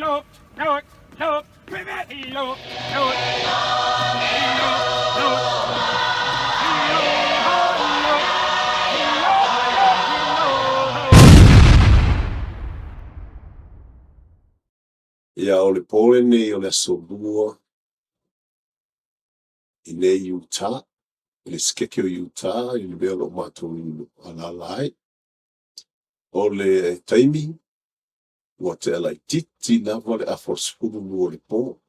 Ia, o le po lenei o le Aso Lua i nei Utah, i le Sikeke o Utah i le mea o lo o matou alaala ai. O le taimi, ua tea laitiiti lava le afa o le 12 o le po.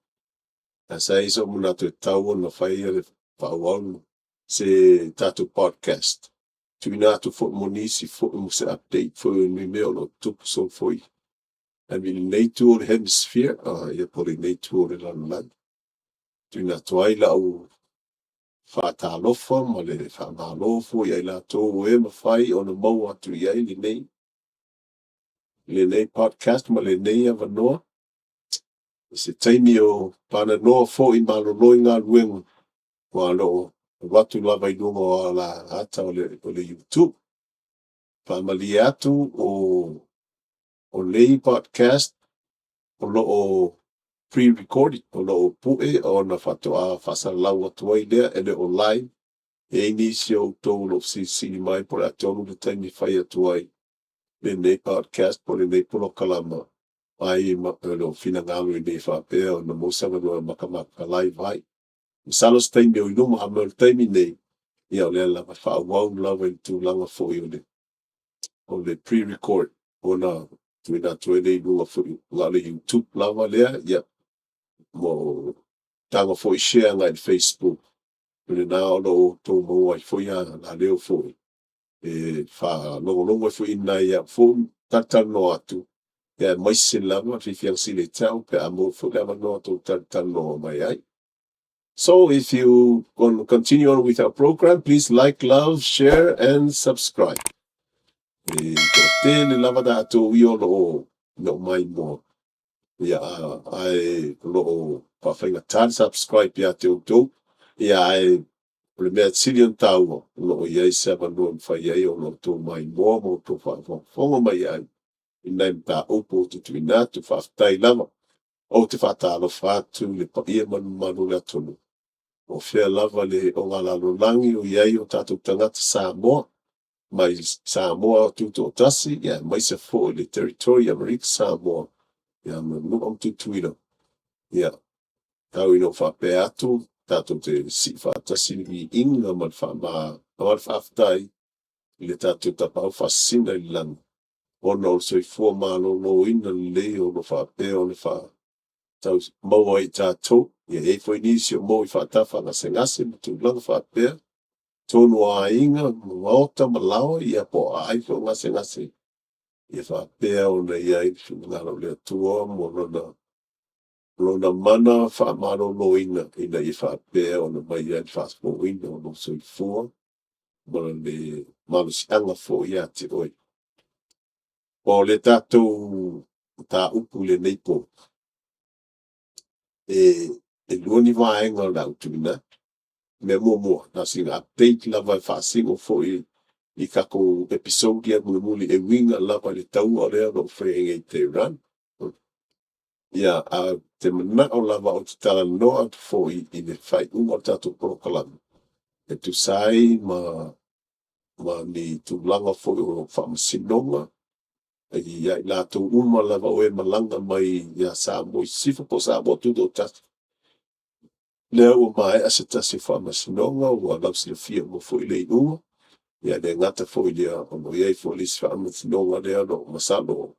Ae sa i ai sou manatu e tatau ona fai le faaauau se tatou podcast, tuuina atu foi mo nisi foi mo se update foi o ni mea o lo o tutupu foi i lenei itu o le hemisphere, ia po o lenei itu o le lalolagi. Tuuina atu ai lau faatalofa ma le faamalo foi ia i latou o e mafai ona maua atu i ai lenei podcast ma lenei avanoa i se taimi o bananoa foi malolo i galuega, aua o lo o alu atu lava i luga o alata o le YouTube. Faamalie atu o nei podcast o lo o pre-recorded, o lo o pue ona faatoa faasalalau atu ai lea, e le o live. E i ai nisi o outou o lo o fesilisili mai po o le a tonu le taimi e fai atu ai lenei podcast po o lenei polokalama, ai o lo o finagalo ina ia faapea ona maua se avanoa e matamata live ai. Masalo o se taimi o i luma, a o le taimi nei, ia o lea lava e faaauau lava i le tulaga foi o le pre-record ona tuuina atu ai lea i luga foi, na o le YouTube lava lea, ia, mo taga foi share agai i le Facebook, o lena o lo o outou maua ai foi alaleo foi e faalogologo ai foi i nai au foi talatalanoa atu, aemaise lava le fiafiaga sili ia te au pe a maua foi le avanoa tou te talatalanoa mai ai. So if you want to continue on with our program, please like, love, share and subscribe. E toatele lava tatou ia o lo o no maimoa. Ia, ae o lo o faafaigata le subscribe ia te outou. Ia, ae o le mea sili ona taua, o lo o i ai se avanoa e mafai ai ona outou maimoa ma outou faafogafoga mai ai i nai mataupu ou te tuuina atu. Faafetai lava. Ou te faatalofa atu i le paia ma le mamalu o le atunuu, o fea lava le ogalalolagi o i ai o tatou tagata Samoa, mai Samoa Tutoatasi, aemaise foi le Territory o Amerika Samoa, ia ma Manua ma Tutuila. Ia, tau ina ou faapea atu, tatou te sii faatasi le viiga ma le faafetai i le tatou Tapaau Faasisina i le lagi, ona o le soifua maloloina lelei o lo o faapea ona maua ai e tatou. Ia, e i ai foi nisi o maua i faatafa gasegase ma tulaga faapea, totonu o aiga ma maota ma laoa, ia po o a ai foi gasegase, ia faapea ona i ai le finagalo o le Atua ma Lona mana faamaloloina ina ia faapea ona aumai ai le faafouina o lou soifua ma le malosiaga foi ia te oe. O le tatou mataupu i lenei po, e 2 ni vaega o le a ou tuuina atu. O le mea muamua, na o sina update lava e faasino foi i tatou episode ia mulimuli e uiga lava i le taua lea o lo o feagai nei ma Iran. Ia, ae ou te manao lava ou te talanoa atu foi i le faaiuga o le tatou polokalame e tusa ai ma ni tulaga foi o faamasinoga ia i latou uma lava o e malaga mai ia Samoa i Sisifo po o Samoa Tutoatasi. O lea ua maea se tasi o faamasinoga ua lausilafia uma foi le iuga. Ia e le gata foi i lea, o lo o i ai foi le isi faamasinoga lea o lo o masalo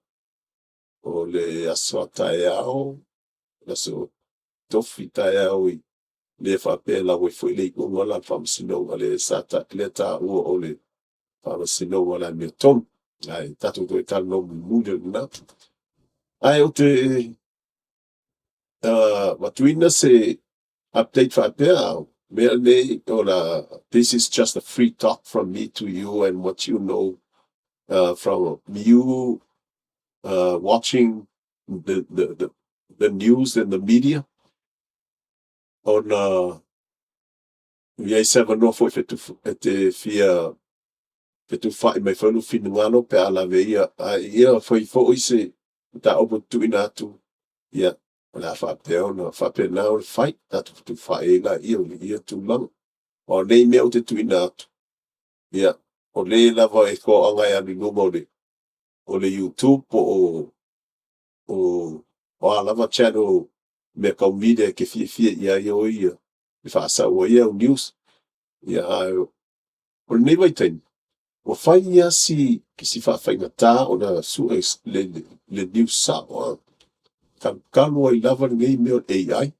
o le aso a taeao, le aso Tofi taeao lea e faapea e lau ai foi le iuga la o le faamasinoga lea e taua o le faamasinoga o le amiotonu. Ae tatou toe talanoa mulimuli o lena. Ae ou te avatuina se update faapea, o mea nei, this is just a free talk from me to you and what you know from you watching the news and the media. Ona i ai se avanoa foi e te fia fetufaai mai foi lou finagalo pe a lave ia, a ia fai foi se mataupu e tuuina atu. Ia, o le a faapea ona faapena ona fai, tatou fetufaai ai laia i ia tulaga. Aua o nei mea ou te tuuina atu, ia, o le lava e toaga e alu i luga o le YouTube po o a lava channel mea tau media e te fiafia i ai oe ia e faasao ai au news. Ia ae o lenei vaitaimi, ua fai lava si faafaigata ona sue le news sao, talu ai lava lenei mea o le AI.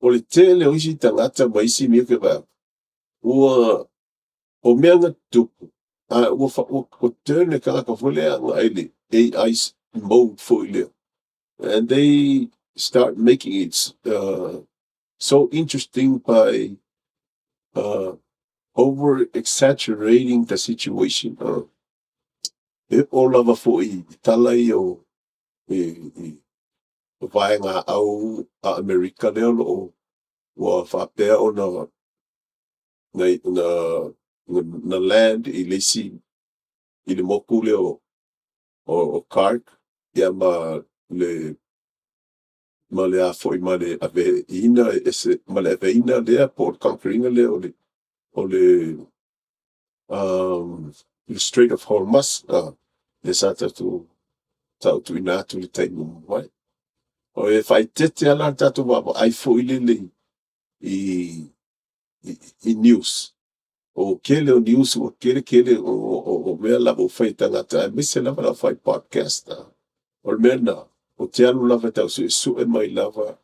O le tele o isi tagata ma isi mea ou te vaai atu, o mea na tutupu, ae ua turn le tagata foi lea agai i le AI mode foi lea, and they start making it so interesting by over exaggerating the situation. E oo lava foi i tala ia o vaegaau a Amerika lea o lo o ua faapea ona land i le isi i le motu lea o Kharg ia ma le aveina lea po o le conquer ina lea o le Strait of Hormuz lea sa tatou tuuina atu i le taimi ua mavae. E faaeteete lava la le tatou vaavaai foi lele i news, o le tele o news ua tele tele o mea lava ua fai e tagata aemaise lava le aufai podcast. O le mea lena, ou te alu lava e tau suesue mai lava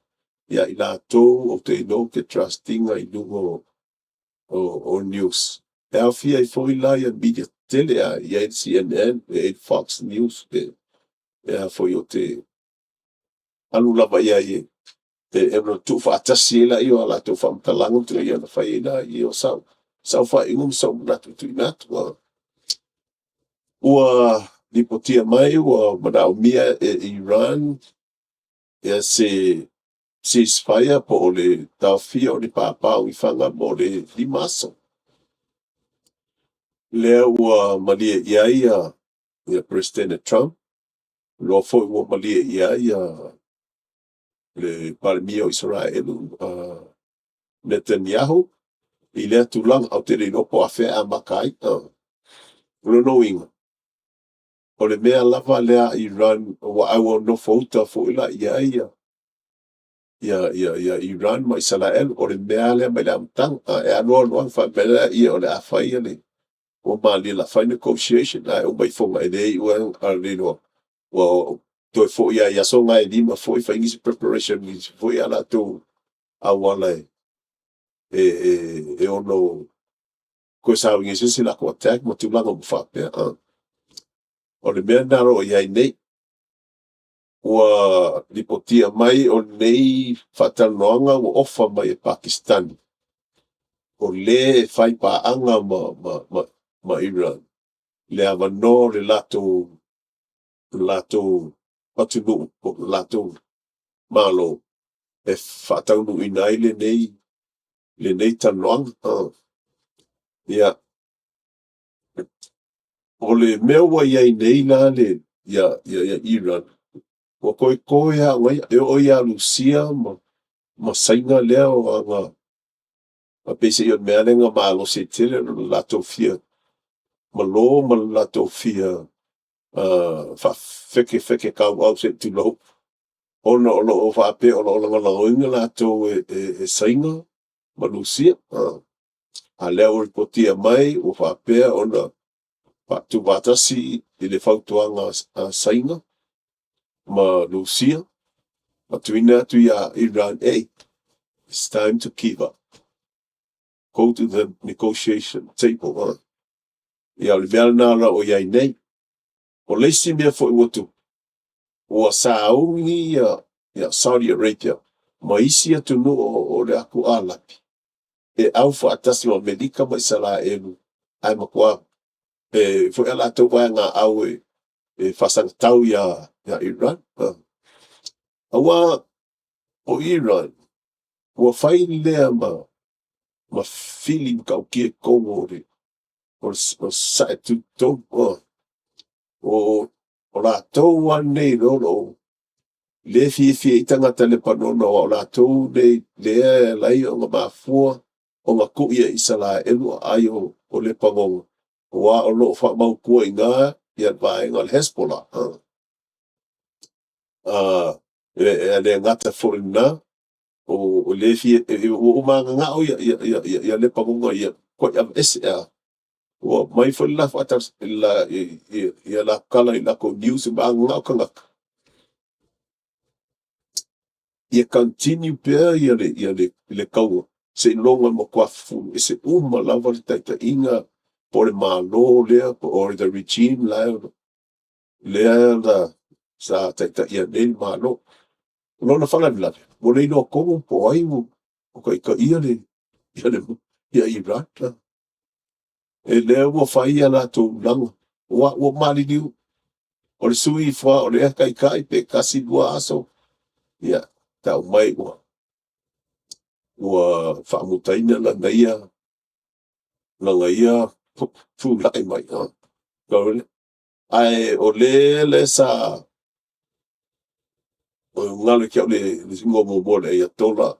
ia i latou ou te iloa ou te trust ina i luga o news, e aofia ai foi la media tetele lava, e i ai le CNN, e i ai le Fox News, ou te alu lava i ai ona tuufaatasi ai lea o a latou faamatalaga ona fai ai lea o sau faaiuga ma sou manatu e tuuina atu. Ua lipotia mai ua manaomia e Iran se cease fire po o le taofia o papa o ni fana mo le 5 aso. Lea ua malie i ai le Peresetene Trump, iloa foi ua malie i ai le Palemia o Isaraelu o Netaniahu i lea tulaga, ae ou te le iloa po o afea e amata ai. O lona uiga, o le mea lava lea a Iran, aua ua nofouta foi la i ai Iran ma Isaraelu. O le mea lava lea mai le amataga. E alu alu lava ona fai mai lea o le a fai le... ua malie o le a fai negotiation, ae uma ifo e le iu lava, ua toe foi lava i aso na e 5 foi fai nisi preparation i nisi foi a latou auala e ono toe saunia ai se isi latou attack ma tulaga uma faapea. O le mea lena o lo o i ai nei. Ua lipotia mai o lenei faatalanoaga ua ofa mai e Pakistan, o le e faipaaga ma Iran, le avanoa o le latou atunuu po o le latou Malo e faataunuuina ai lenei talanoaga. Ia, o le mea ua i ai nei la Iran, ua toe toe lava o ia, e oo ia Rusia ma Saina lea peiseai o le mea lea na malosi ai tele le latou fia malo ma le latou fia faafekefeketauau se i tulou, ona o lo o faapea o lo o lagolagoina latou e Saina ma Rusia. A o lea ua lipotia mai ua faapea ona tuufaatasi i le fautuaga a Saina ma Rusia ma tuuina atu ia Iran, its time to give up, go to the negotiation table. Ia o le mea lena o lo o i ai nei. O le isi mea foi ua tupu, ua sauni ia Saudi Arabia ma isi atunuu o le atu Arapi e aufaatasi ma Amerika ma Isaraelu, ae matua e i ai foi a latou vaegaau e faasagatau ia Iran. Aua o Iran, ua fai lea ma fili matautia i totonu o le Sasae Tutotonu. O latou lava nei o lo o. lea e fiafia ai tagata Lepanona aua o latou nei lea e ala ai ona mafua ona tuu ia Isaraelu o aai o Lepanona, aua o lo o faamautu ai i ina le vaega o le Hezbollah. E le gata foi i lena, o lea e fia… ua mananao ia Lepanona ia matuai aveese. Ua aumai foi le latou tala i latou news, mananao tagata ia continue pea le taua seiloga e matua fufuluese uma lava le taitaiga po o le Malo lea po o le regime lea sa taitaia nei le Malo. O lona faalavelave, ua le iloa tonu po o ai o taitaia ia Iran. O lea ua fai a latou tulaga, aua ua maliliu, o le sui ifo lava o lea e taitai pe tasi, lua aso, ia tau mai ua faamutaina lana ia tulai mai. Ae o le sa, ua galo ia te au le igoa muamua o le Ayatollah,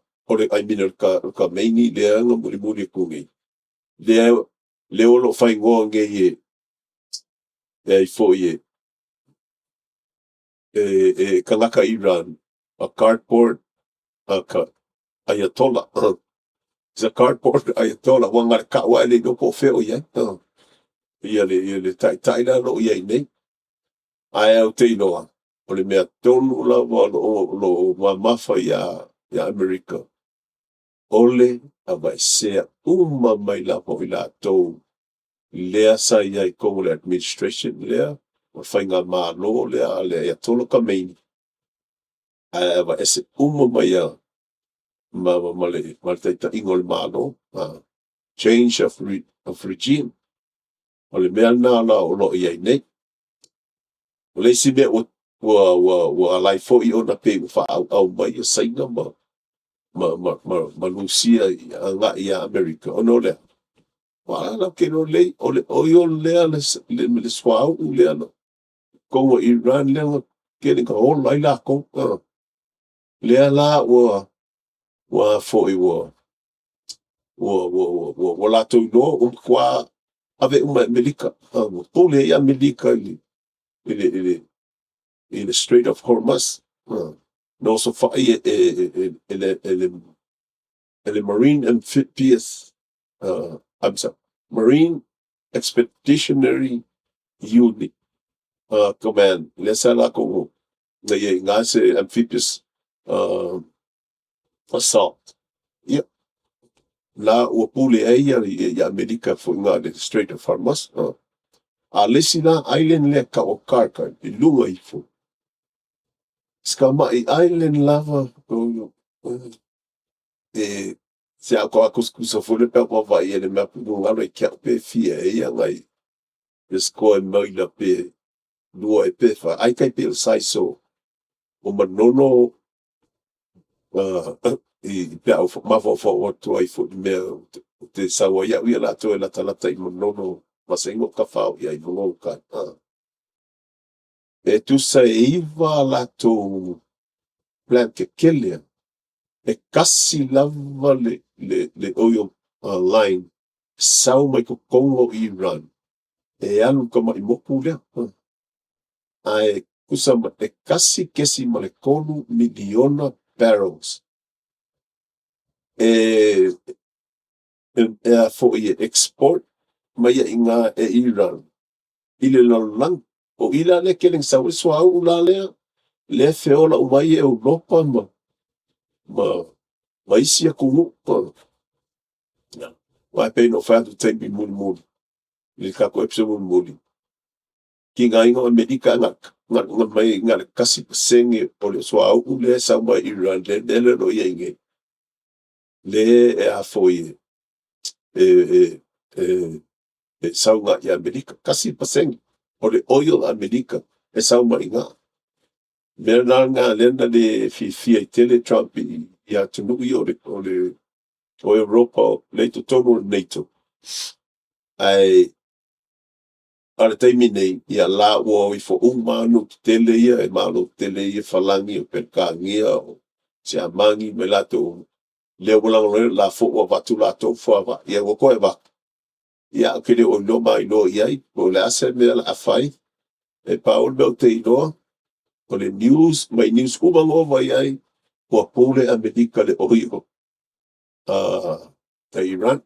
I mean o le Khamenei lea na mulimuli atu nei, lea o lo o faaigoa nei e ai foi e tagata Iran, a cardboard Ayatollah. Is a cardboard Ayatollah aua na o le tau lava ae le iloa po o fea o i ai le taitai la o lo o i ai nei. Ae ou te iloa, o le mea tonu lava o lo o mamafa ia Amerika, o le aveesea uma mai lava o i latou lea sa i ai i totonu o le administration lea, o le faigamalo lea a le Ayatollah Khamenei, ae aveese uma mai lava ma le taitaiga o le Malo, change of regime. O le mea lena o lo o i ai nei. O le isi mea ua ala ai foi ona pei ua faaauau mai Saina ma Rusia agai ia Amerika, ona o le a? Aua o lea latou te iloa lelei, o le oil lea ma le suauu lea i totonu o Iran lea na tele ina ola ai latou. O lea la ua latou iloa ua matua ave uma e Amerika, ua pule ai Amerika i le Strait of Hormuz. Na osofai e le Marine Amphibious, I'm sorry, Marine Expeditionary Unit Command lea sa latou, na i ai i ina se amphibious assault. Ia, la ua pule ai Amerika foi i ina i le Strait of Hormuz. A o le isi la island lea e tau o Kharg i luga ifo, si tamai island lava se a tusatusa foi lea pe a ou vaavaai i ai i le map, ua galo ia te au pe fia ea nai square maila pe 2 ea pe 4, ai tai pei o le size o Manono pe a ou mafaufau atu ai foi i le mea ou te sau ai au ia latou e latalata i Manono, e masani ona ou tafao i ai i Manono tai. E tusa e 9 a latou plant tetele lava, e tasi lava le oil line e sau mai totonu o Iran e alu i le tamai motu lea. Ae tusa ma le 1.3 miliona barrels e export mai ai i ina e Iran i le lalolagi. O i la lea e tele ina sau ai le suauu la lea, lea e feola uma ai Europa ma isi atunuu. Aua e pei ona ou fai atu i le taimi mulimuli, i le tatou episode mulimuli, tigaina o Amerika ae na o le 1% o le suauu lea e sau mai Iran le mea lea o lo o i ai nei, lea e sau agai i Amerika. 1% o le oil a Amerika e sau mai i ina. O le mea la lena lea na le fiafia ai tele Trumph i atunuu ia o Europa lea e i totonu o le NATO, ae. A o le taimi nei, ia la ua o ifo uma lava nuu tetele ia e malo tetele ia, Falani, o Peretania o Siamani ma i latou uma, lea ua lagolagoina, o la foi ua avatu ia latou fuavaa. Ia ua toe avatu, ia ae ou te le o mailoa i ai po o le a se mea o le a fai. E pau le mea ou te iloa, o le news mai news uma na ou vaai i ai, ua pule Amerika i le oi o Iran.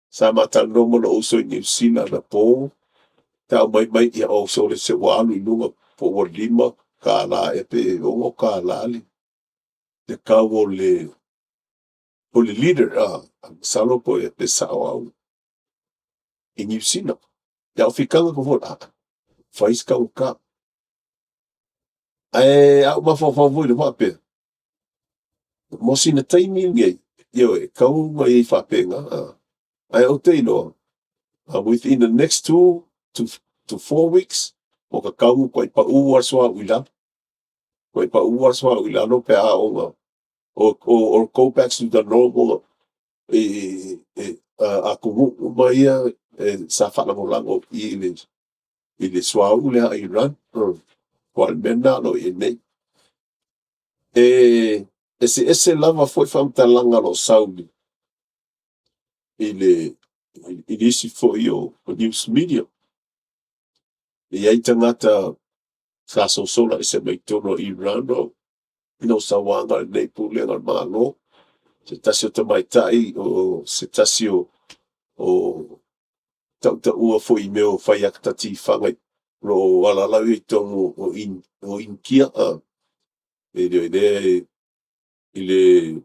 Sa ma talanoa ma lou uso i Niu Sila anapo, tau mai mai, sole se ua alu i luga po ua $5 ea pe $6 le tau o le litre, masalo pe sao au i Niu Sila. Ia o fitaga foi, a, fai si taugata. Ae a ou mafaufau foi lea faapea, mo sina taimi lenei, ioe, e tatau ona i ai faapena. Ae ou te iloa, within the next 2 to 4 weeks, ua tatau ona matua pau lava le suauu i lalo. Matua pau lava le suauu i lalo pe a oo ina or go back to the normal i atunuu uma ia sa faalagolago i i le suauu lea a Iran. Aua o le mea lena o lo o i ai nei. E eseese lava foi faamatalaga o lo o sau i nisi foi o news media. E i ai tagata sa sosola ese mai totonu o Iran ina ua sauaina e lenei Pulega o le Malo, se tasi o tamaitai o se tasi o tautaua foi i mea o fai ata tifaga o lo o alaala i totonu o Initia i le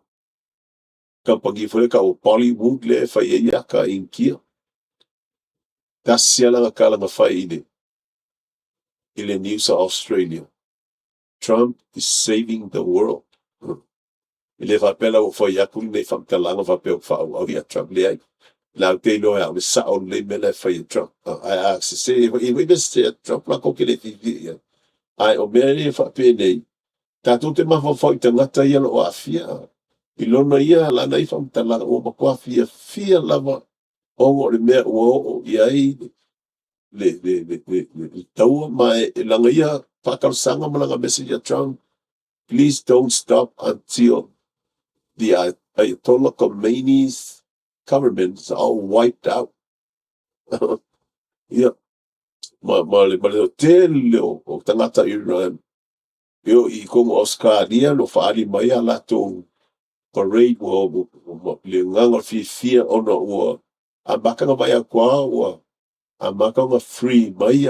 kamupani foi lea e tau o Bollywood lea e fai ai ata a Initia. Tasi lava lana tala na fai i le news a Australia, Trump is saving the world. E le faapea la ua ou fai atu lenei faamatalaga faapea ou te faaauau ia Trump. Leai, o la ou te iloa e au le sao lelei mea la e fai e Trump. Ae a sese foi, e i ai foi mea sese a Trump latou te le fiafia i ai. Ae o mea ia faapenei, tatou te mafaufau i tagata ia o lo o aafia i lana ia faamatalaga, ua matua fiafia lava ona o le mea ua oo i ai le taua. Ma o lana ia faatalosaga ma lana message ia Trump, please don't stop until the Ayatollah Khomeini's government are wiped out. Ia, ma le toatele o tagata Iran e oo i totonu o Ausetalia o faaali mai a latou parade i le agaga o le fiafia ona ua amata ona vaai atu lava ua amata ona free mai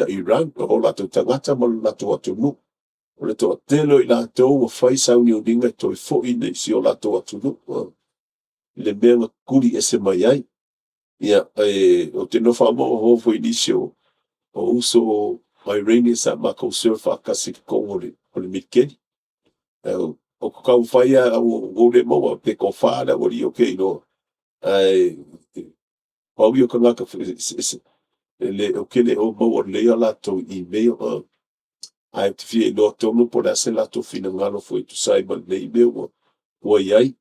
Iran, o latou tagata ma lo latou atunuu. O le toatele o i latou ua fai sauniuniga e toe foi i si o latou atunuu i le mea na tutuli ese mai ai. Ia, ou te nofo lava ma mafaufau foi i nisi o uso Iranians sa matou serve faatasi i totonu o le militeli. Ou te taumafai lava ae ua ou le maua pe toa-fa le aualii ia ou te iloa, ae pau ia o tagata ou te le o maua lelei a latou email. Ae ou te fia iloa tonu po o le a se latou finagalo foi e tusa ai ma lenei mea ua i ai.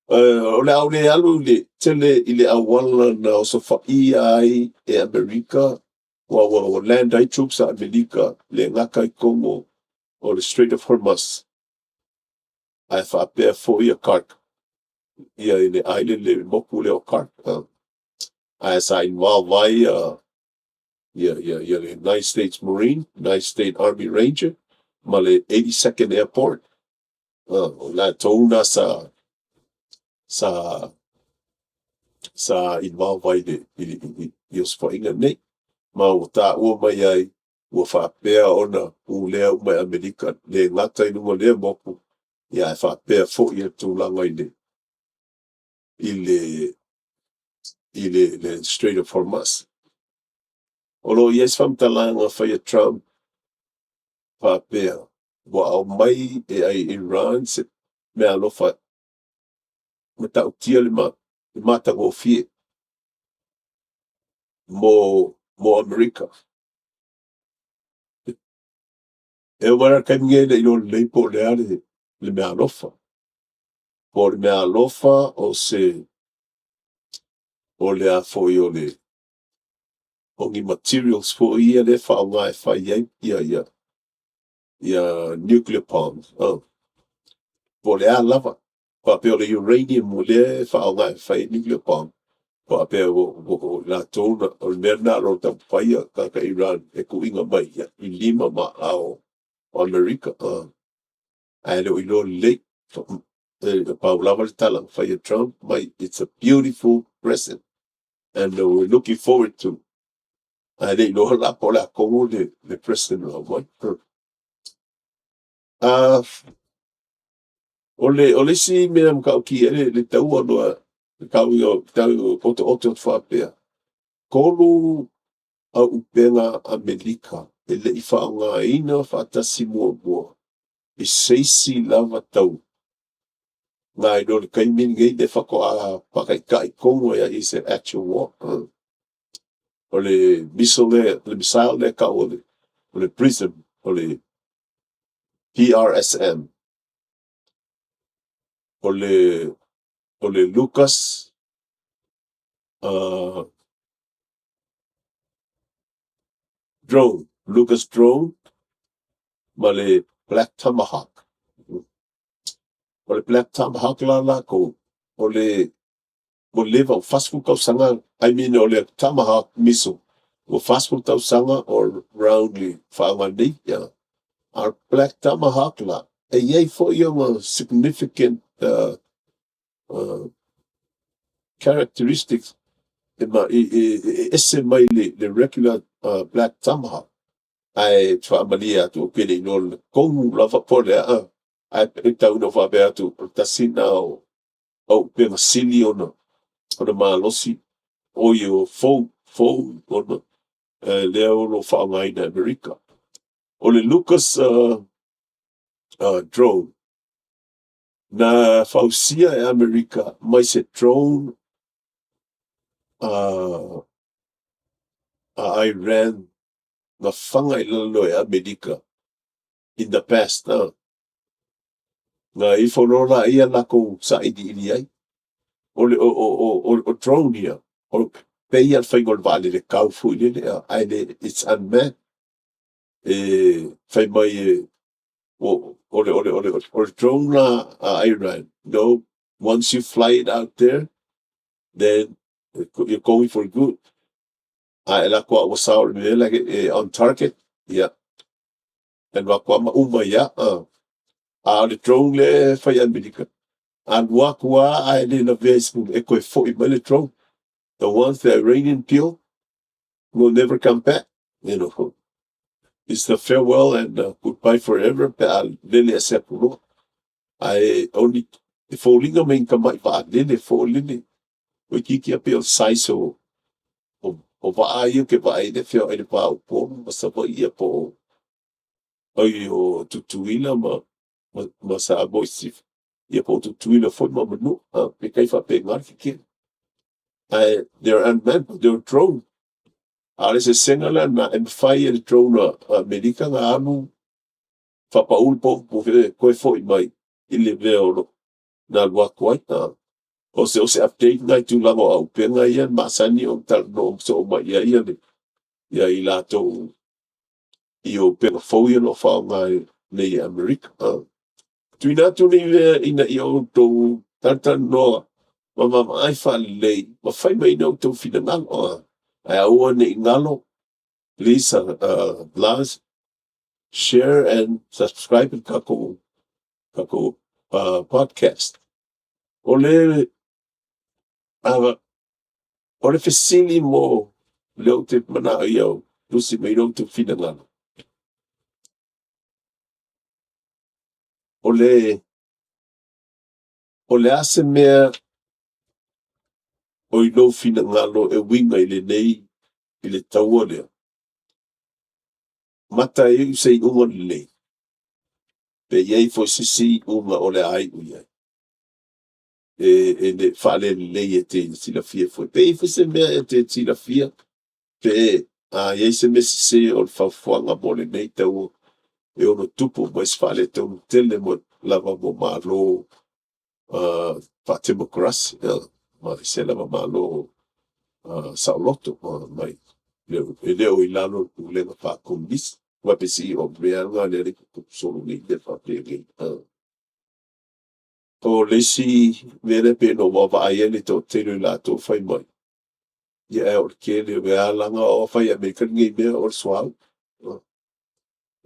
O le a ou le alu tele i le auala na osofaia ai e Amerika aua ua land ai troops a Amerika, e le gata i totonu o le Strait of Hormuz, ae faapea foi le island le motu lea o Kharg, ae sa involve ai le United States Marine, United States Army Ranger ma le 82nd Airport. O latou na sa involve ai i osofaiga nei. Ma ua taua mai ai, ua faapea ona pulea uma e Amerika, e le gata i luga o lea motu, ae faapea foi le tulaga i le Strait of Hormuz. O lo o i ai se faamatalaga na fai e Trump faapea, ua aumai e Iran se meaalofa matautia le matagofie mo Amerika. E oo mai la i le taimi lenei e le o iloa lelei po o le a le meaalofa. Po o le meaalofa o se. O le a foi o le o ni materials foi ia lea e faaaoga e fai ai nuclear bombs, po o le a lava. Faapea o le uranium lea e faaaoga e fai ai nuclear bomb, faapea o i latou o le mea lena o lo o taumafai tagata Iran e tuuina mai i lima ma aao o Amerika, ae le o iloa lelei. E pau lava le tala na fai e Trump fai mai, it's a beautiful present and we are looking forward to, ae le i iloa la po o le a tonu le present o aumai. O le isi mea e matautia ai le taua lea, e tau ina otooto atu faapea, 3 aupega Amerika e le i faaaogaina faatasi muamua i se isi lava taua, nai lo le taimi lenei lea faatoa faataitai tonu ai lava i se actual war. O le missile lea e tau o le PRISM, o le PRSM, o le LUCAS Drone, ma le Black Tomahawk. O le Black Tomahawk la latou, ua leva ua 40 tausaga, I mean o le Tomahawk missile, ua 40 tausaga o round i le faaaoga nei. A o le Black Tomahawk la, e i ai foi ona significant characteristics e ese mai le regular Black Tomahawk. Ae ou te faamalie atu ou te le i iloa tonu lava po o le a, ae tau ina ou faapea atu, o le tasi lena o auupega sili ona malosi, oi o fou ona lea o lo o faaaogaina e Amerika. O le LUCAS Drone, na fausia e Amerika mai se drone a Iran na faga i lalo e Amerika in the past. Na ifo loa laia latou sailiili ai. O drone ia, e pei lava o le faiga o le vaalele tau foi lele, ae le, its unmanned. E fai mai o le drone la a Iran, no, once you fly it out there, then you are going for good. A e alu atu lava ua sao i le mea la e on target, ia, e alu atu lava ma uma ai lava. A o le drone lea e fai e Amerika, a alu atu lava ae le lavea i se mea, e toe foi mai le drone. The ones that Iranian built will never come back. Its the farewell and goodbye forever pe a lele ese atu loa. Ae e foliga mai ni tamai vaalele foi lele, toeitiiti lava pei o le size o vaa ia ou te vaai ai e feoai i le va o Upolu ma Savaii ia po o Tutuila ma Samoa i Sisifo, ia po o Tutuila foi ma Manua. E tai faapena le tetele. Ae they are unmanned, they are drone. A o le eseesega la lena, e mafai e le drone a Amerika ona alu faapau le pomu toe foi mai i le mea na alu atu ai. O se update lena i le tulaga o aupega ia e masani ona talanoa soo mai ai i latou i upega fou ia o lo o faaaoga nei e Amerika. Tuuina atu nei mea ina ia outou talatalanoa ma vaavaai faalelei ma fai mai ai outou finagalo. Ae aua ne i galo, please share and subscribe le tatou podcast. O le fesili mo lea ou te manao ia tusi mai lo outou finagalo, o le a se mea o i lou finagalo e uiga i le taua lea? Mata e iu i se iuga lelei, pe i ai foi se isi iuga o le a iu i ai e faalelelei e te silafia foi. Pe i ai foi se mea e te silafia, pe a i ai se mea sese o le fuafuaga mo lenei taua e ono tupu mai se faaletonu tele lava mo Malo faatemokarasi ma isi lava Malo. saoloto ma e le o i lalo o le pulega faa-Komunisi. Aua pei se i o mea lava na o lea e tutupu solo nei mea faapenei. O le isi mea lea pei ona ou vaavaai i ai i le toatele o i latou o fai mai, ia ae o le tele o e ala ona fai e Amerika lenei mea o le suauu.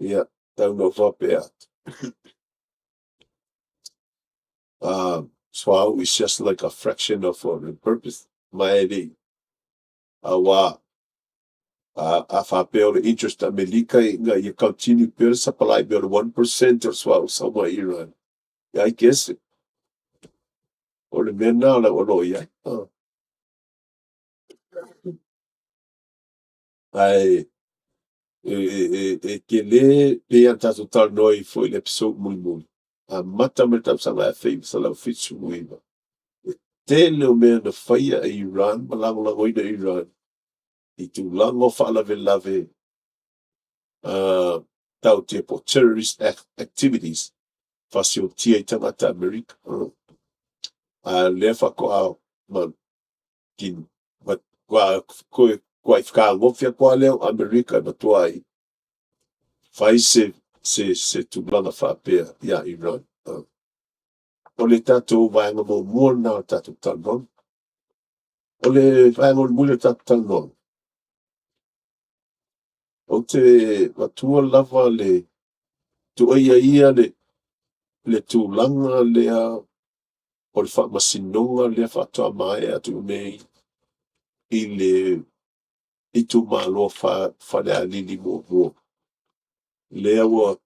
Ia, tau ina ou faapea atu, suauu is just like a fraction of the purpose. Ma e le i, aua a faapea o le interest a Amerika ina ia continue pea le sapalai mai o le 1% o le suauu e sau mai Iran, ia I guess o le mea lena o lo o i ai. Ae tele, pei lava ona tatou talanoa ai foi i le episode mulimuli, amata mai i le tausaga e 1979, le tele o mea na faia e Iran ma lagolagoina e Iran i tulaga o faalavelave taua po o terrorist activities, faasiotia ai tagata Amerika. A o lea faatoa fetagofi atu lava lea o Amerika e matuai fai se tulaga faapea ia Iran. O le tatou vaega muamua lena o le tatou talanoaga. O le vaega mulimuli o le tatou talanoaga, ou te avatua lava le tuuaia ia le tulaga lea o le Faamasinoga lea faatoa maea atu nei i le itumalo o Falealili 1, lea ua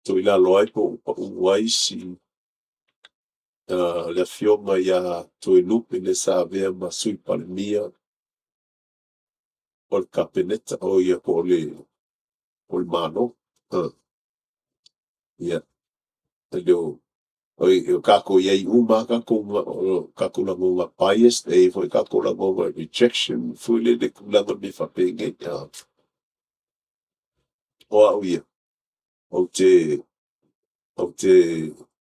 toilalo ai po ua pau ai le Afioga ia Toelupe le sa avea ma Sui Palemia o le Kapeneta po o le Malo. Ia, o tatou i ai uma lava o tatou lagona bias, e i ai foi o tatou lagona rejection foi lele i tulaga o mea faapenei. O au ia, ou te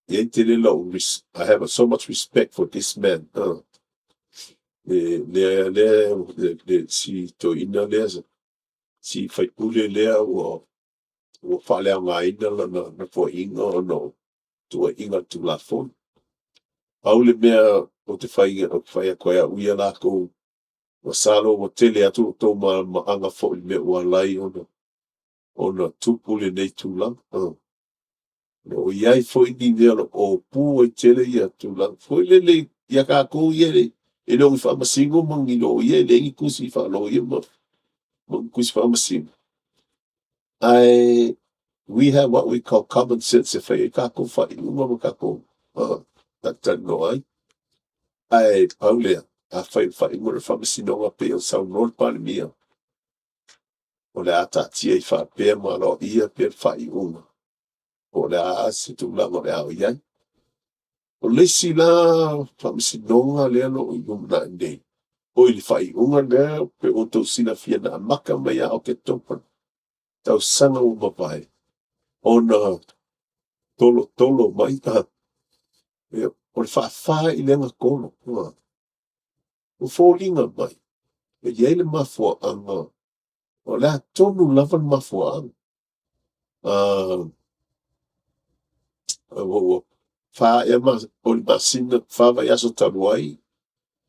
e tele lou I have so much respect for this man le si toeaina lea, si faipule lea ua faaleaogaina lana nofoaiga ona o tuuaiga i le Tulafono. Pau le mea ou te fai atu ai au ia latou, masalo ua tele atu lo outou malamalamaaga foi i le mea ua ala ai ona tupu lenei tulaga. O lo o i ai foi ni mea o lo o opu ai tele tulaga foi lele ia tatou ia e le o ni faamasino ma ni loia, e leai ni tusi faaloia ma ni tusi faamasino, ae we have what we call common sense e fai ai a tatou faaiuga ma tatou talatalanoa ai. Ae pau lea, afai o le faaiuga lea o le Faamasinoga e pei ona saunoa le Palemia, o le a taatia ai faapea ma aloaia pea le faaiuga, po o le a se tulaga o le a oo i ai. O le isi la Faamasinoga lea o lo o i le lumanai nei, oi le faaiuga lea pei ona outou silafia na amata mai ia Oketopa i le tausaga ua mavae, ona tolotolo mai, o le faafa i le agatonu. Ua foliga mai e i ai le mafuaaga, o le a tonu lava le mafuaaga? Ua 4 ea masina, 4 vaiaso talu ai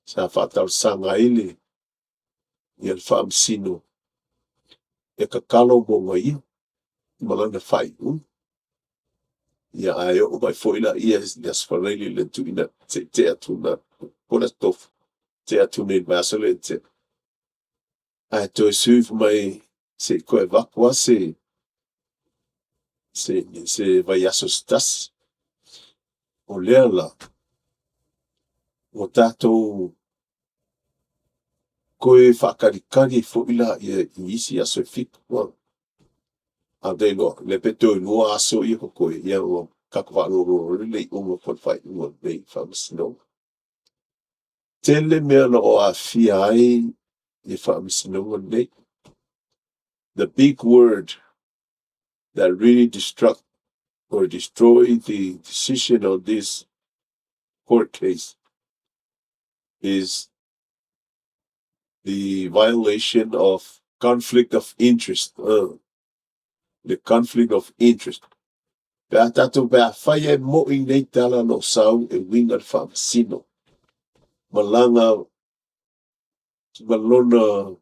sa faatalosaga ai le Faamasino e tatalo mo ia ma lana faaiuga. Ia ae oo mai foi lea i le Aso Faraile na tuuina se i tea atu nei po o le Aso Tofi na tea atu nei i le vaiaso lea na tea, ae toe sui fai mai se i toe avatu lava se vaiaso se tasi. O lea la, ua tatou toe faatalitali ai foi la i isi aso e 7. Ae ou te iloa, o lea pe toe 2 aso ia e totoe, ia ona tatou faalogologo loa lea i le iuga po o le faaiuga o lenei Faamasinoga. Tele mea o lo o aafia ai le Faamasinoga lenei. The big word that really destruct or destroy the decision of this court case. is the violation of conflict of interest. Le conflict of interest. Pe a tatou pe afai e mo'i nei tala o lo o sau e uiga i le Faamasino ma lana ma lona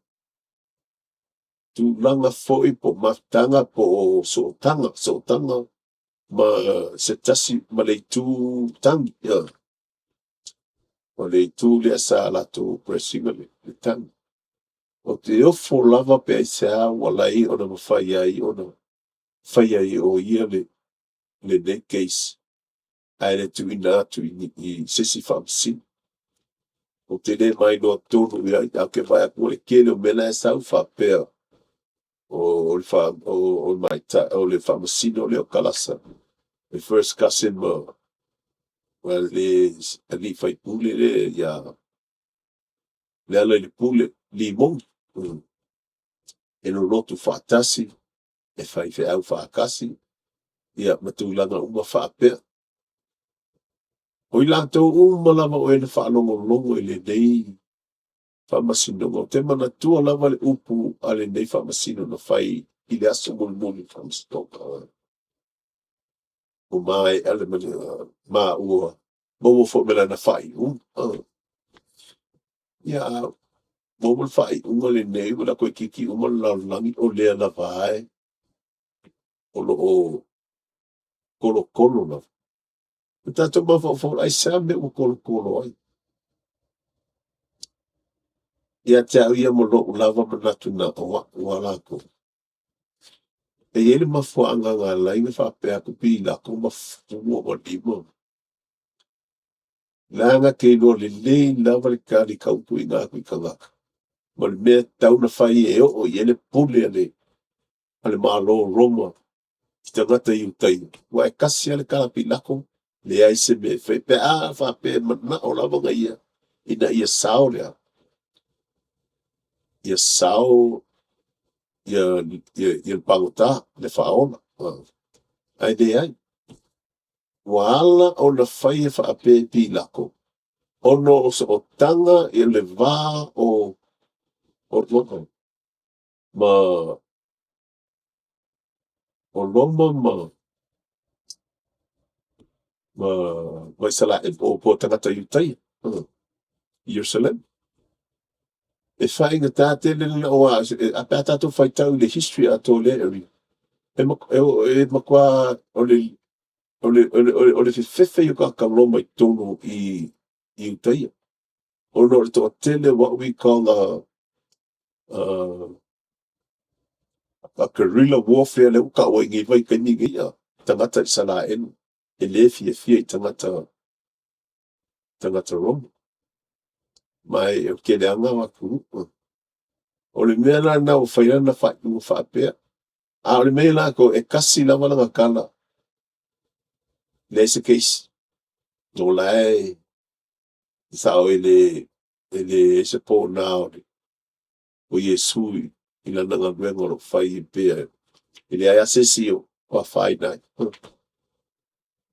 tulaga foi po o mafutaga po o sootaga, sootaga ma se tasi ma le itu tagi. O le itu lea sa latou press ina le tagi. Ou te ofo lava pe aisea ua ala ai ona mafai ai ona faia ai e ia lenei case ae le tuuina atu i se isi Faamasino. Ou te le mailoa tonu i ai, ae ou te vaai atu i le tele o mea la e sau faapea o le Faamasino lea o Kalasa, le first cousin ma le sui usufono lea ia Lealailepule Rimoni. E lolotu faatasi, e faifeau faatasi, ia ma tulaga uma faapea. O i latou uma lava o e na faalogologo i lenei Faamasinoga, ou te manatua lava le upu a lenei Faamasino na fai i le aso mulimuli o le Faamasinoga. Ua maea le ma ua maua foi ma lana faaiuga. Ia a maua le faaiuga lenei ua toeitiiti uma le lalolagi o lea lava e o lo o tolotolo lava. Ona tatou mafaufau lea, aisea le mea ua tolotolo ai? Ia te au ia ma lou lava manatu na o au lava latou, e i ai le mafuaaga na ala ai ona faapea atu Pilato ma fua ma lima, leaga na te iloa lelei lava le tali e tatau ona tuuina atu i tagata ma le mea e tatau ona fai e oo i ai le pule a le Malo o Roma i tagata Iutaia. Aua e tasi lava le tala a Pilato, leai se mea e faia pe a faapea e manao lava ia ina ia sao le a? Ia sao le pagota, le faaola. Ae leai, ua ala ona faia faapea e Pilato, ona o sootaga i le va o Roma ma Isaraelu po o tagata Iutaia i Ierusalema. E faigata tele aua pe a tatou faitau i le history atoa o lea area, e matua o le fefefe ia o tagata Roma i totonu i Iutaia, ona o le toatele what we call a guerilla warfare lea ua tau ai i lenei vaitaimi nei tagata Isaraelu e le fiafia i tagata Roma. Ma o le tele lava na o atunuu. O le mea la lena ua fai ai lana faaiuga faapea, a o le mea ia latou, e tasi lava lana tala, leai se case. O la e sao e leai se pona o Iesu i lana galuega o lo o fai pea, e leai lava se isi o afaina ai.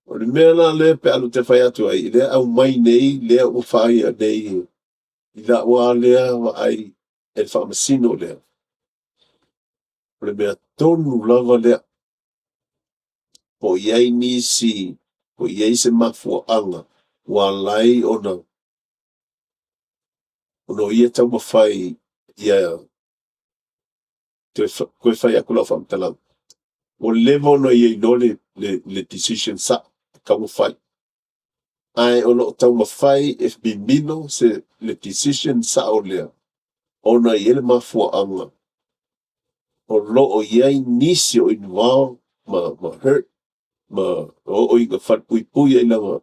O le mea la lea pe a ou toe fai atu ai, lea e aumai nei, lea ua faia nei i lau lava lea vaai e le Faamasino lea, o le mea tonu lava lea. Po o i ai nisi, po o i ai se mafuaaga ua ala ai ona ia taumafai ia toe fai atu lau faamatalaga, ua leva ona ia iloa le decision sao e tatau ona fai, ae o lo o taumafai e mimilo le decision sao lea, ona e i ai le mafuaaga o lo o i ai nisi o involve ma hurt ma oo ina falepuipui ai ma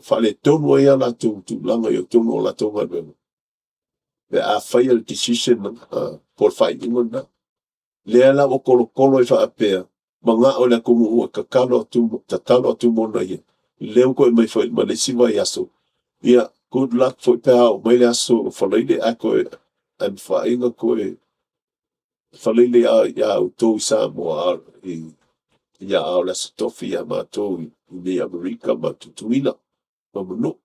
faaletonu ai a latou tulaga i totonu o latou galuega pe a faia le decision lena po o le faaiuga lena. Lea la ua tolotolo ai faapea, manao le atunuu e tatalo atu mo ia, lea ua toe aumai foi ma le isi vaiaso. Ia, good luck foi pe a oo mai le aso Faraile ae mafai ona toe Faraile ia outou i Samoa, a o le Aso Tofi ia matou i inei i Amerika ma Tutuila ma Manua.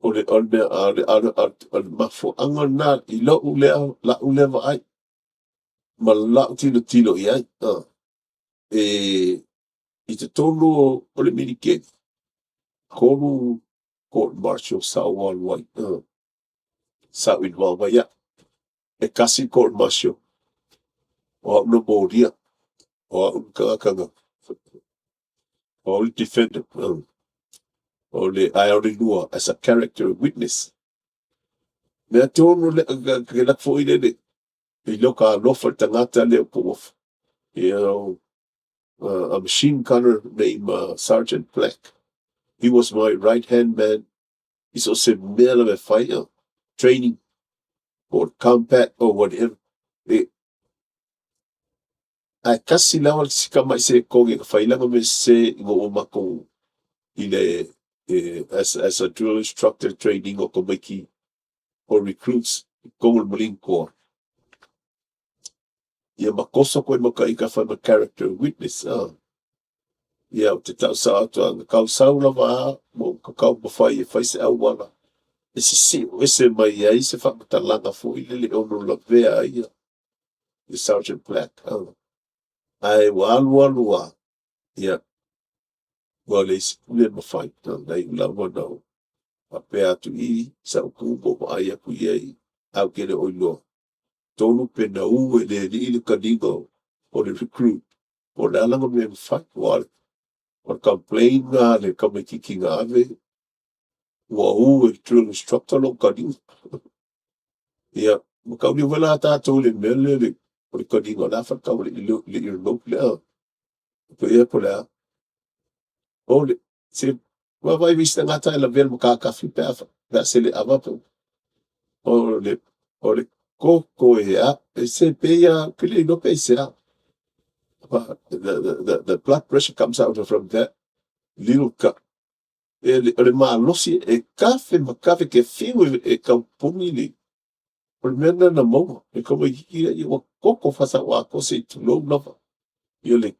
O le mafuaaga lena i lou lea vaai ma lau tilotilo i ai. I totonu o le militeli, 3 court martial sa ou alu ai, sa ou involve ai au. E tasi le court martial o au na molia, o au le tagata na, o au le defendant. Ae o le lua, as a character witness. O le mea tonu lea, ou te alu atu foi lele i lota alofa i le tagata lea a machine gunner named Sergeant Black. He was my right hand man i so o se mea lava e fai, training po o combat or whatever. Ae tasi lava si tamai sekone na fai ai lana mea sese ina ua matou i le as a drill instructor i le train ina o tamaiti o recruits i totonu o le Marine Corps, ia ma toso atu ai ma ita e fai ma character witness. Ia ou te tau sao atu lava, na tau sau lava a ma ou taumafai e fai se auala e sisio ese mai ai se faamatalaga foi lele e ono lavea ai le Sergeant Black. Ae ua alu alu lava, ia, ua leai se mea e mafai. Na iu lava ina ou faapea atu i i sau tu ma ou vaai atu i ai, ae ou te le o iloa tonu pe na ū e le Alii le taliga o le recruit po o le a lana mea na fai. Aua o le complain lena a le tamaitiiti na ave ua ū e le drill instructor lona taliga. Ia, mataulia foi la tatou i le mea lea o le taliga o le a le ear lobe lea? Po o le a? Se vaavaai i isi tagata ae lavea i le matatafi pe a seleava. O le toto e a, e pei lava, ou te le iloa pe aisea. The blood pressure comes out from that little cut. O le malosi e tafe ma tafe, e te fiu e tau popogi le… O le mea lena na maua i le tamaitiiti lea, ua toto faasaoato se i tulou lava le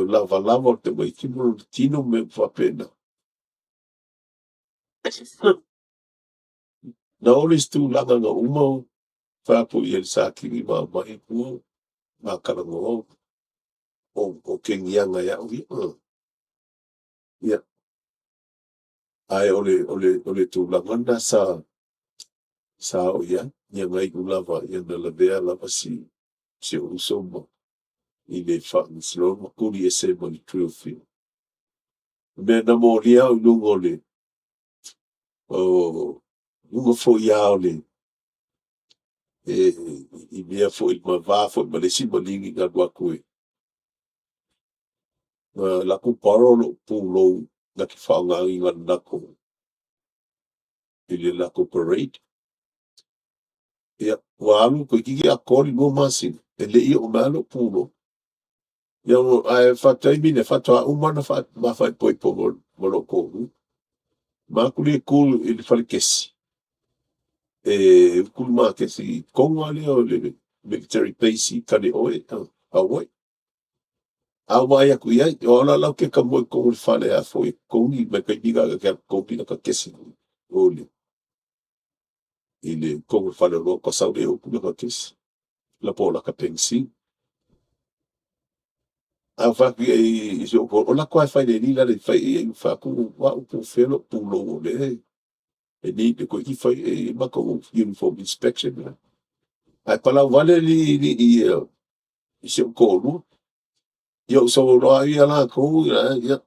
lavalava o le tamaitiiti ma lona tino ma mea uma faapena. Na oo i le isi tulaga na uma fai atu i ai i le Satini ma aumai i tua ma talanoa, ou te niaga e au ia. Ia, ae o le tulaga lena sa oo i ai. Ia na iu lava ina lavea lava si ou uso ma i le Faamasinoga ma tuli ese ai ma le drill field. O le mea na molia au i luga o le… o luga foi lava o le… i mea foi i le va foi ma le isi Maligi na alu atu na alu atu borrow lou pulou na te faaaogaina i le latou parade. Ia, ua alu toeitiiti atoa le 2 masina e le i oo mai lava lou pulou. Ia ae o le taimi lea, faatoa uma ona ma faaipoipo ma lou toalua. Ma alu atu lea e tu i le fale kesi, e utu le ma kesi i totonu lava lea o le military base i Kaneohe, Hawaii. A ou vaai atu i ai, o au la o ou te tamoe i totonu o le fale e totogi, mai le taimi lena na te alu totogi lata kesi i totonu o le faleoloa ona faatoa sau lea e utu lana kesi po o lata penisini. Ae ou fai atu i ai i si ou toalua, o lako lava e fai i le alii le la e fai i ai. Ou fai atu, o au po o fea lou pulou o lea e toeitiiti fai e i ai matou uniform inspection. Ae palau vale alii ia i si ou toalua. Ia ou sau loa au ia latou, ia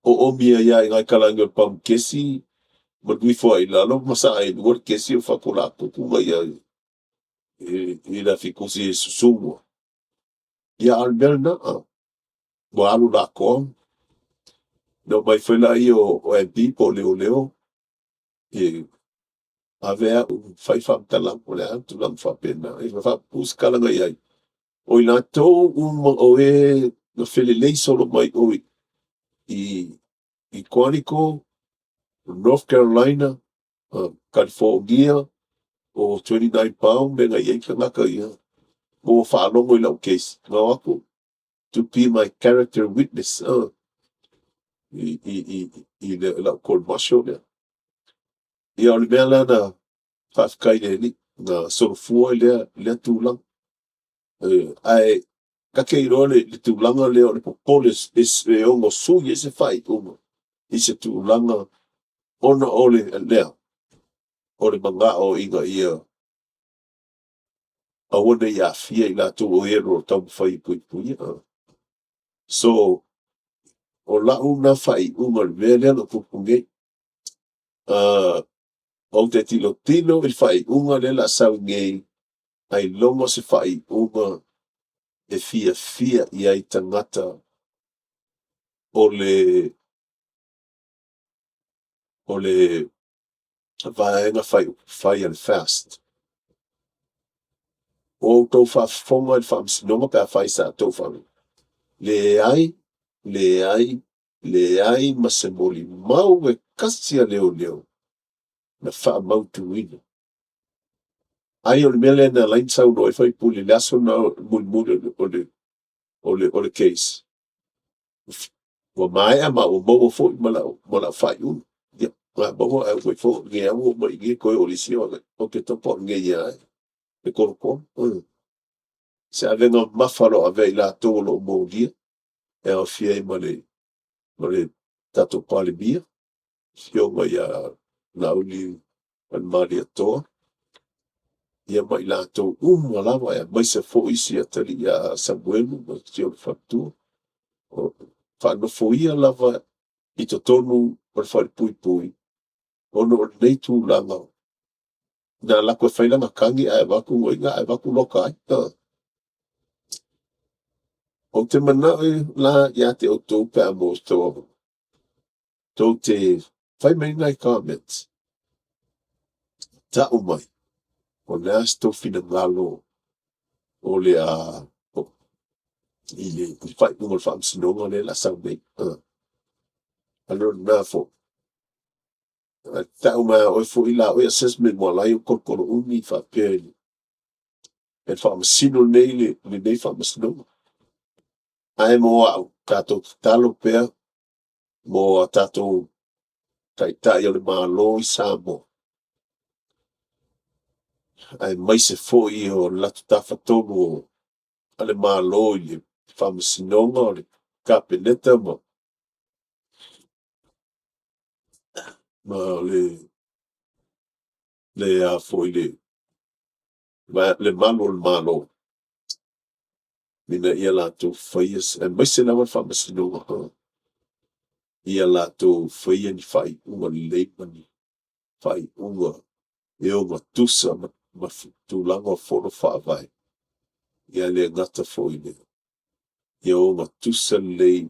oomi ai lava i ina i talaane o le pamu kesi ma alu ifo ai i lalo ma masaa ai e 2 le kesi ou fai atu o le a tupu ia i le afitusi e susu ai. Ia a o le mea lena, ua alu atoa. Na omai foi lea o MP po o leoleo e ave au e fai faamatalaga o le a le tulaga faapena. Ia faapupuu se tala na i ai, o i latou uma o e na felelei solo mai i o i Quantico, North Carolina, Kalifonia, o Twentynine Palm mea na i ai tagata ia, ma ua faalogo i lau case, na o atu to be my character witness i lau court martial lea. Ia o le mea lea na faafetai i le Alii na solofua ai lea tulaga. Ae ta te iloa le tulaga lea o le popole e ono sui ai se faaiuga i se tulaga ona o le a? O le manao ina ia aua ne i aafia i latou o e o lo o taumafai e puipuia. So, o lau lena faaiuga i le mea lea na tupu nei. Ou te tilotilo i le faaiuga lea o le a sau nei, ailoga o se faaiuga e fiafia i ai tagata o le Vaega Faaupufai a le FAST. Ua outou faafofoga i le Faamasinoga pe afai sa outou faafofoga, leai, leai, leai ma se molimau e tasi a leoleo na faamautuina. Ai o le mea lea na ala ai ona saunoa ai le faipule i le aso mulimuli o le case, ua maea ma ua maua foi ma lau faaiuga. Ia na maua ae fai mai foi o lenei lava ua oo mai i i, toe oo i le isi Oketopa o lenei lava e tolotolo. O se avega mamafa o lo o avea e i latou o lo o molia, e aofia ai ma le tatou Palemia, le Afioga ia Laaulialemalietoa, ia ma i latou uma lava aemaise foi si atalii ia Samuelu ma si ona faletua. O faanofoia lava i totonu o le falepuipui ona o lenei tulaga, na alu atu e fai lana tagi ae avatu loka ai. Ou te manao la ia te outou pe a maua se avanoa, tou te fai mai nai comments, tau mai po o le a so outou finagalo o le a i le faaiuga o le Faamasinoga lea o le a sau nei. A o lena foi, tau mai lava e oe la oe assessment aua o la e i ai tolotolo umi faapea e le Faamasino nei lenei Faamasinoga. Ae mo au, tatou tatalo pea mo a tatou Taitai o le Malo i Samoa, aemaise foi o le latou Tafatolu o le Malo i le Faamasinoga, o le Kapeneta ma le Malu o le Malo, ina ia latou faia, aemaise lava le Faamasinoga, ia latou faia ni faaiuga lelei ma ni faaiuga e ogatusa ma tulaga o Fono Faavae, ae le gata foi i lea, ia ogatusa lelei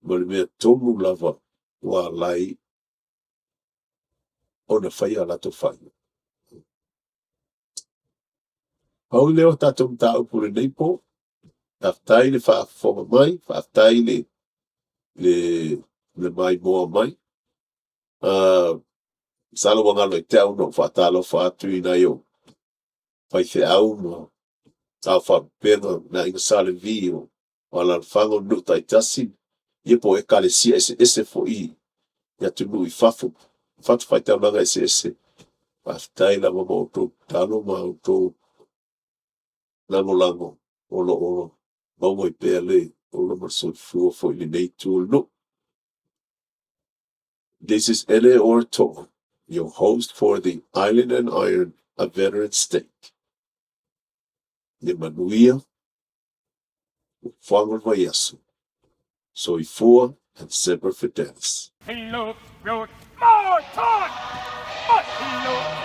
ma le mea tonu lava ua ala ai ona faia a latou faaiuga. Pau lea o tatou mataupu i lenei po. Faafetai le faafofoga mai, faafetai le maimoa mai. Masalo ua galo ia te au ona ou faatalofa atu i nai ou faifeau ma tao faalupega le Aiga Sa Levi o alalafaga o nuu taitasi ia po o Ekalesia eseese foi i atunuu i fafo, i fatafaitaulaga eseese. Faafetai lava mo a outou tatalo ma outou lagolago o lo o maua ai pea le ola ma le soifua foi i lenei itu o le nuu. This is Eleor To'a, your host for the Island and Iron, a Veteran Stake. Ia manuia fuafuaga o le vaiaso. Soifua and Semper Fidelis. He looked, wrote, more taught! But he looked.